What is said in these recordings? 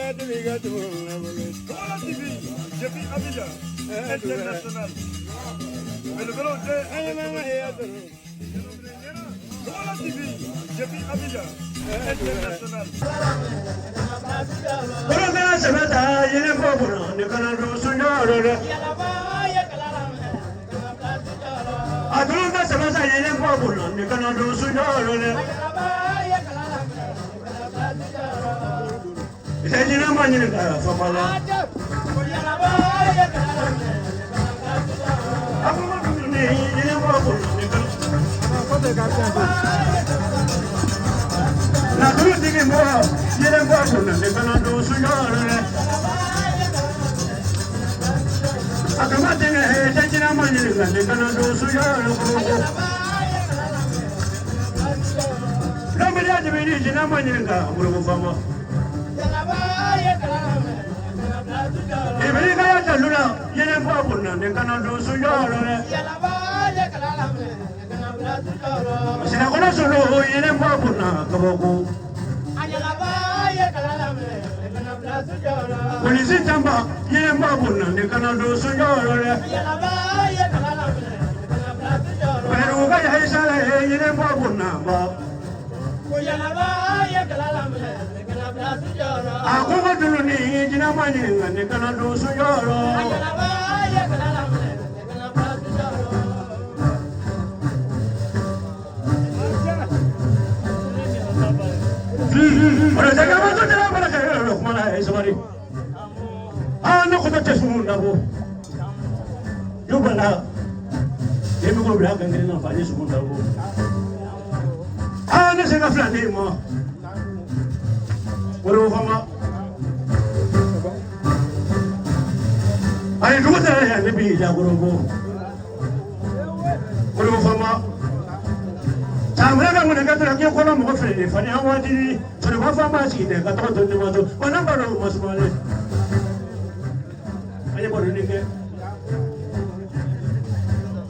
Togola TV, depuis Abidjan, international. Belebelew tɛ. Togola TV, depuis Abidjan, international. Kɔnɔfɛn sɛbɛ ta yelen bɔ kɔnɔ ni kana don sunjɔyɔrɔ dɛ. A dun ka sɛbɛ ta yelen bɔ kɔnɔ ni kana don sunjɔyɔrɔ dɛ. Ìṣẹ́jìnà máa ɲini ka fama la. A kuma ni yelen bɔ kɔnɔ ni kana. Laturu tigi mɔ yelen bɔ kɔnɔ ni kana don sunjɔyɔrɔ dɛ. A kama tigɛ ìṣẹ́jìnà máa ɲini ka ni kana don sunjɔyɔrɔ kɔnɔ. Lọ́mọdé àti mi ní ìjìnà máa ɲini ka wolobo fama. Ìbílí ká yà tẹ̀lú la yẹlẹ bọ́ kùnà ní kana don sunjɔyɔrɔ dɛ. Sinakɔnɔ solo yẹlẹ bọ́ kùnà kabako. Polisi tanba yẹlẹ bọ́ kùnà ní kana don sunjɔyɔrɔ dɛ. Pẹ̀lú ka yà isa yẹlẹ bọ́ kùnà bọ́. A ko dunu ni jinɛ ma ɲininka ni kana don sunjɔyɔrɔ. Wala jɛgɛ ma sɔn jɛgɛ mana kɛ yɔrɔ kuma na ye sabali. Aa ne ko tɛ sun dabɔ. Y'o bala. E bɛ ko bila kan kelen na fa ye sun dabɔ. Aa ne se ka fila di ma. Wolo fama. Ayi dugu tɛ yan ne b'i jakoro bɔ. Wolo fama. Sàmúlẹ̀ ka ŋun ka tẹ̀lé kí kɔnɔ mɔgɔ fili de fani an waati sɔrɔ fa ma sigi dɛ ka tɔgɔ to ne ma to wa n'a b'a dɔn o ma sumalen. An ye baro nin kɛ.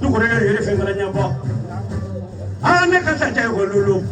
Du kɔrɔ yɛrɛ yɛrɛ fɛn kɛra ɲɛbɔ. Aa ne ka sa cɛ ko lolo.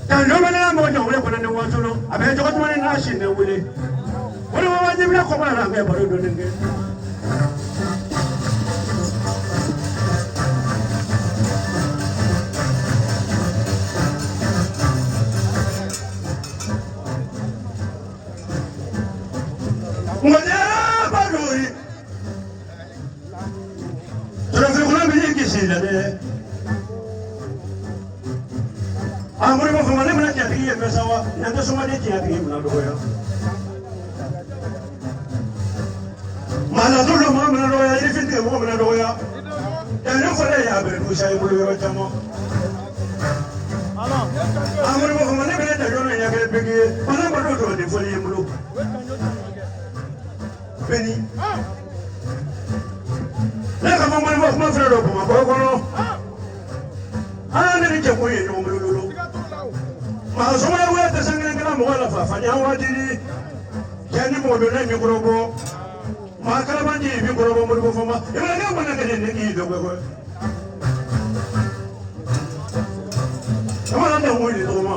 Kan lɔ bɛ ne mɔgɔ jɔ wele kɔnɔ ni waati lo a bɛ tɔgɔ duman ni n'a si ne wele. O de wa wajibi kɔmɔ la an bɛ baro dɔɔnin kɛ. Ngɔjɛ balo ye. Tɔrɔfin bɛ y'i kisi la dɛ. A mori b'a fɔ ma ne bɛna jatigi ye fɛn sa wa n'an tɛ sɔngɔ de jatigi bɛna dɔgɔya. Maa laturu don mɔgɔ bɛna dɔgɔya yirifin tigɛ mɔgɔ bɛna dɔgɔya. Yanni fɔlɔ y'a bɛrɛ dusa i bolo yɔrɔ caman. A mori b'a fɔ ma ne bɛna jajɔ na ɲɛ kɛ bɛɛ ye bana ba dɔ dɔrɔn de fɔli ye n bolo. Bɛni. Ne ka fɔ mori bɔ kuma filɛ don Bamakɔ kɔnɔ. Aa ne ni cɛko ye ɲɔgɔn bolo lolo. Maa sɔngɔ wɛrɛ tɛ san kelen kelen mɔgɔ la fa fani an waati ni cɛ ni mɔgɔ donna mi kɔrɔbɔ. Maa kalabanji mi kɔrɔbɔ mori bɔ fama. I bɛ kɛ mana kɛ ne k'i dɔgɔ kɔ. I mana ne wuli tɔgɔ ma.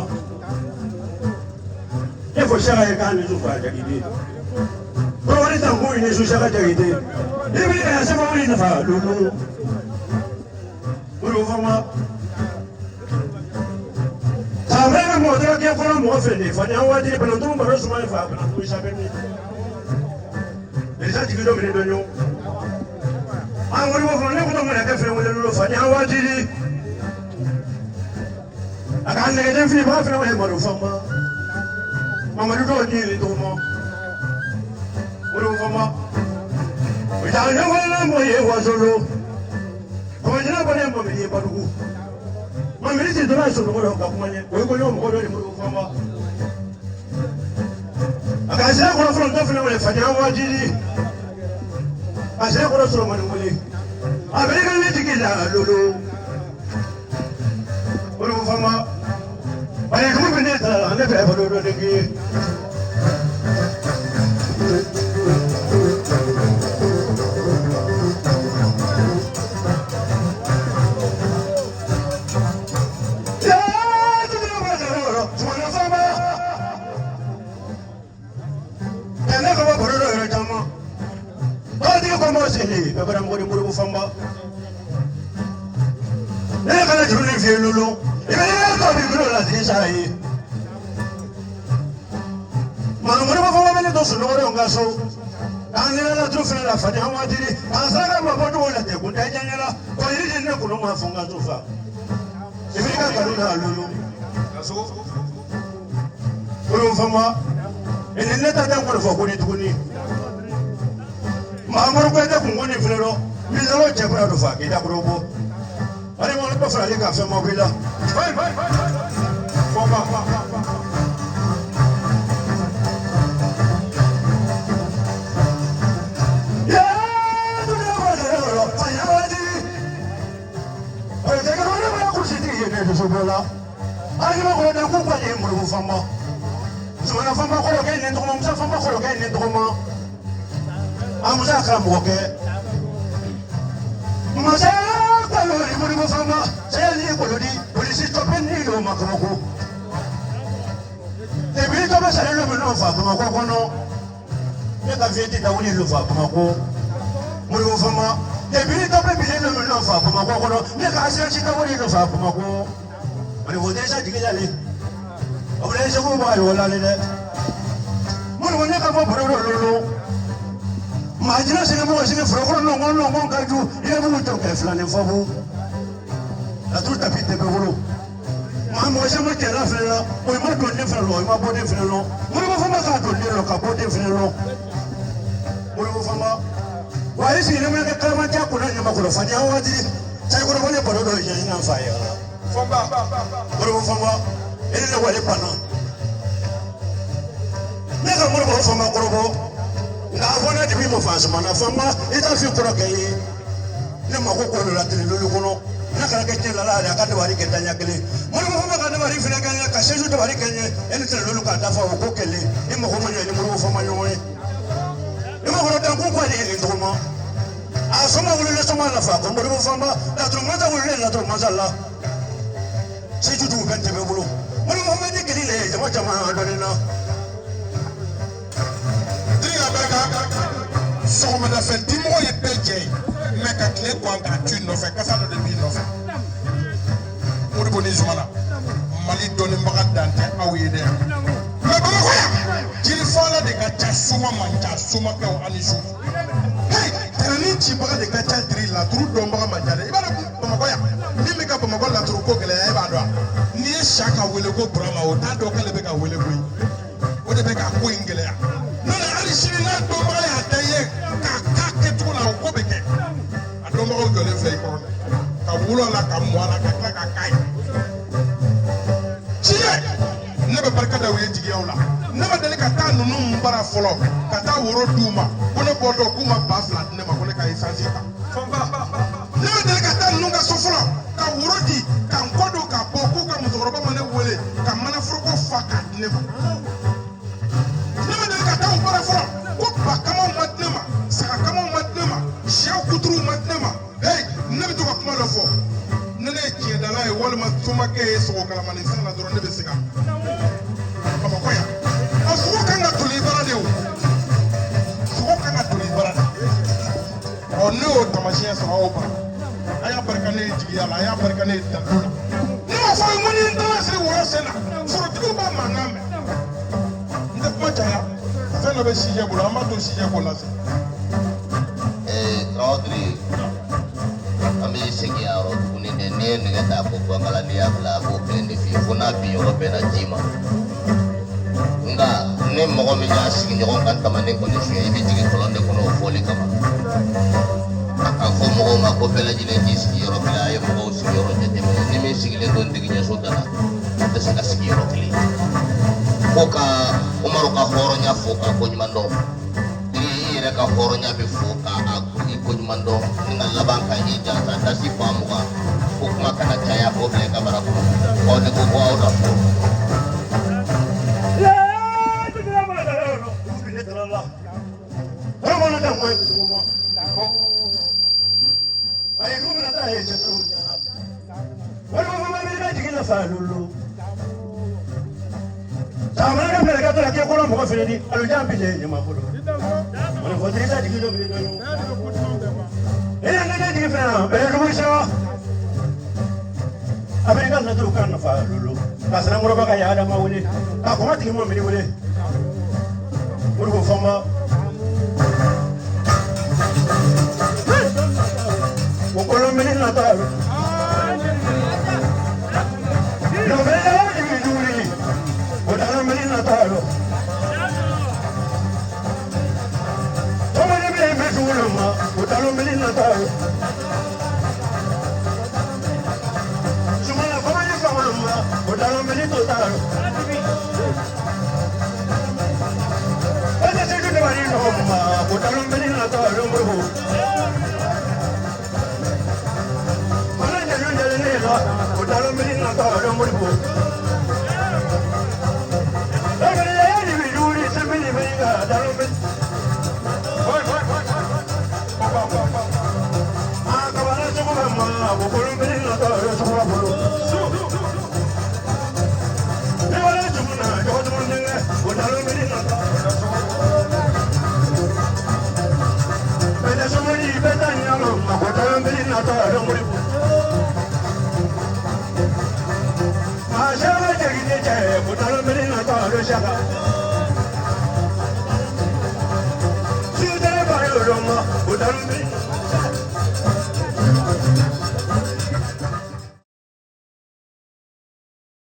E fɔ saka ye k'a ni su fa jagide. Kɔrɔbɔrɔ tan ko ni su saka jagide. I bɛ ka sababu ni nafa lolo. Mori bɔ fama. Sàmúlẹ̀ ka mɔgɔ tɔgɔ kɛ kɔnɔ mɔgɔ fɛ de fani an waati banatɔ baro suma ye fa banatɔ isa bɛ min. Elisa jigi dɔ minɛ dɔ ɲɔ. An wari bɔ fana ne ko mana kɛ fɛn wele lolo fani an waati di. A ka nɛgɛden fili b'a fɛn wele malo fama. Mamadu dɔw di yiri tɔgɔ ma. Wari fama. O ta ɲɔgɔn na mɔ ye wasolo. Kɔmɔjɛnɛ bɔ ne mɔmili ye Badugu. Mamili ti dɔrɔn sɔrɔ mɔgɔ dɔ ka kuma ɲɛ o ye ko ɲɔgɔn mɔgɔ dɔ de bolo fama. A ka sira kɔrɔ fɔlɔ dɔ fana wele fadenya waati di. A sira kɔrɔ sɔrɔ mani wele. A bɛ ka ne jigi la lolo. Olu fama. A ye dugu bɛ ne ta la ne fɛ balo dɔ de kɛ. fiye lolo i bɛ tɔ bi bolo la sisan ye maa moribo fana bɛ ne to sunɔgɔ de ka so k'an yɛrɛ la tu fana la fadenya waati k'an saraka ma bɔ cogo la tɛ kun tɛ diɲɛ la kɔ yiri de ne kɔnɔ ma fɔ n ka so fa i b'i ka nkalon da lolo olu fama i ni ne ta tɛ kɔrɔfɔ ko ni tuguni Mahamadu Kuyate kun ko nin filɛ dɔ misalo cɛ kura don fa k'i da kɔrɔ bɔ ale ma dɔ faralen ka fɛn ma bɔ i la. Zumana fama kɔrɔkɛ ni tɔgɔma Musa fama kɔrɔkɛ ni tɔgɔma a Musa karamɔgɔ kɛ masa kalo ni Moribo fama saya ni kolodi polisi tɔpɛ ni y'o ma kabako ebi tɔpɛ salen lo minnu fa Bamakɔ kɔnɔ ne ka fiye ti da wuli lo fa Bamakɔ Moribo fama ebi tɔpɛ bilen lo minnu fa Bamakɔ kɔnɔ ne ka asirasi da wuli lo fa Bamakɔ Moribo dɛsɛ jigi dalen. O bɛ segu b'a yɔ la dɛ Moribo ne ka bɔ baro dɔ lolo maa jinɛ sigi mɔgɔ sigi forokɔnɔ nɔngɔn nɔngɔn ka ju i bɛ mun tɔ kɛ filanin fɔ laturu tapi tɛ bɛ bolo maa mɔgɔ si ma cɛ la filɛ la o ma don den filɛ la o ma bɔ den filɛ la Moribo fama k'a don den la ka bɔ den filɛ la Moribo fama wa i sigilen bɛ kɛ kalabanciya kunna ɲamakɔrɔ fadenya waati sayikɔrɔba ne baro dɔ ɲɛ ɲinan fa ye Moribo fama e ne wale banna ne ka Moribo fama kɔrɔbɔ nka a fɔ ne de b'i ma fa sumana fama i t'a f'i kɔrɔkɛ ye ne mako ko la tile lolu kɔnɔ ne kana kɛ tiɲɛ la a ka dabali kɛ daɲɛ kelen Moribo fama ka dabali fana kɛ n ye ka seju dabali kɛ n ye e ni tile lolu k'a dafa o ko kɛlen i mako ma ɲɛ ni Moribo fama ɲɔgɔn ye i ma kɔrɔ dankun ko ale ye nin tɔgɔma a sɔma wulilen sɔma la fa ko Moribo fama laturu masa wulilen laturu masa la seju dugu bɛɛ tɛ bɛ bolo Moribo fama ni kelen le ye jama caman dɔɔnin na. Diri barika sɔgɔmadafɛ dimɔgɔ ye bɛɛ jɛ ye mɛ ka tile gan k'a tu nɔfɛ kasa dɔ de b'i nɔfɛ Moribo ni Zumana Mali dɔnnibaga dan tɛ aw ye dɛ mɛ Bamakɔ yan jirifala de ka ca soma man ca somakɛw ani su hey tɛrɛnin cibaga de ka ca diri laturu dɔnbaga man ca dɛ i b'a dɔn Bamakɔ yan min bɛ ka Bamakɔ laturu ko gɛlɛya e b'a dɔn n'i ye sa ka wele ko Burama o t'a dɔn k'ale bɛ ka wele koyi o de bɛ ka ko in gɛlɛya n'o tɛ hali sini n'a dɔnbaga y'a da i ye k'a k'a kɛcogo la o ko bɛ kɛ a dɔnbagaw jɔlen filɛ i kɔrɔ dɛ ka wolo a la ka mɔ a la ka tila ka k'a ye tiɲɛ ne bɛ barika da u ye jigiyaw la ne ma deli ka taa ninnu bara fɔlɔ ka taa woro d'u ma ko ne bɔtɔ k'u ma 2000 di ne ma ko ne ka esansi ta ne ma deli ka taa ninnu ka so fɔlɔ ka woro di ka n kɔ don ka bɔ k'u ka musokɔrɔba ma ne wele ka manaforoko fa k'a di ne ma ne ma deli ka taa u bara fɔlɔ ko ba kamaw ma di ne ma saga kamaw ma di ne ma sɛw kuturuw ma di ne ma hey ne bɛ to ka kuma dɔ fɔ ne ne ye tiɲɛdala ye walima somakɛ ye sogo kalamani san na dɔrɔn ne bɛ siga Bamakɔ yan a sogo kan ka toli i bara de o sogo kan ka toli i bara de ɔ ne y'o taamasiyɛn sɔrɔ aw bara a y'a barika ne ye jigiya la a y'a barika ne ye dalilu la ne m'a fɔ n ko ni n taara siri wɔyɔ sen na forotigiw b'a mankan mɛn n tɛ kuma caya fɛn dɔ bɛ sijɛ bolo an b'a to sijɛ k'o lase. Karamɔgɔ an bɛ segin a yɔrɔ tuguni dɛ n'i ye nɛgɛ ta ko bankala n'i y'a bila a b'o kelen de f'i ye fo n'a bin yɔrɔ bɛnna ji ma nka ni mɔgɔ min y'a sigi ɲɔgɔn kan tamanen kɔni suɲɛ i bɛ jigin kɔlɔn de kɔnɔ o fɔli kama a ka fɔ mɔgɔw ma ko bɛɛ lajɛlen k'i sigi yɔrɔ kelen a ye mɔgɔw sigiyɔrɔ jateminɛ ni min sigilen don digiɲɛso da la o tɛ se ka sigi yɔrɔ kelen ko ka Umaru ka hɔrɔnya fo k'a ko ɲuman dɔn i yɛrɛ ka hɔrɔnya bɛ fo k'a i ko ɲuman dɔn ni ka laban ka i jansa dasi 20,000 ko kuma kana caya k'o bila i ka bara kɔnɔ aw de ko ko aw da fo. A bɛ Aminata ka nafa lolo ka sanankɔrɔba ka yaadama wele ka kɔma tigi mɔmili wele Modibo Fɔnba o kɔlɔnbili nata o dalonbili nata tɔmɔni bɛ yen bɛ sugu ma o dalonbili nata sumala kɔmɔni fama ma o dalonbili to ta ɛsɛ sedu dabali nɔgɔ ma o dalonbili nata Modibo mana jaju jalen la o dalonbili nata Modibo.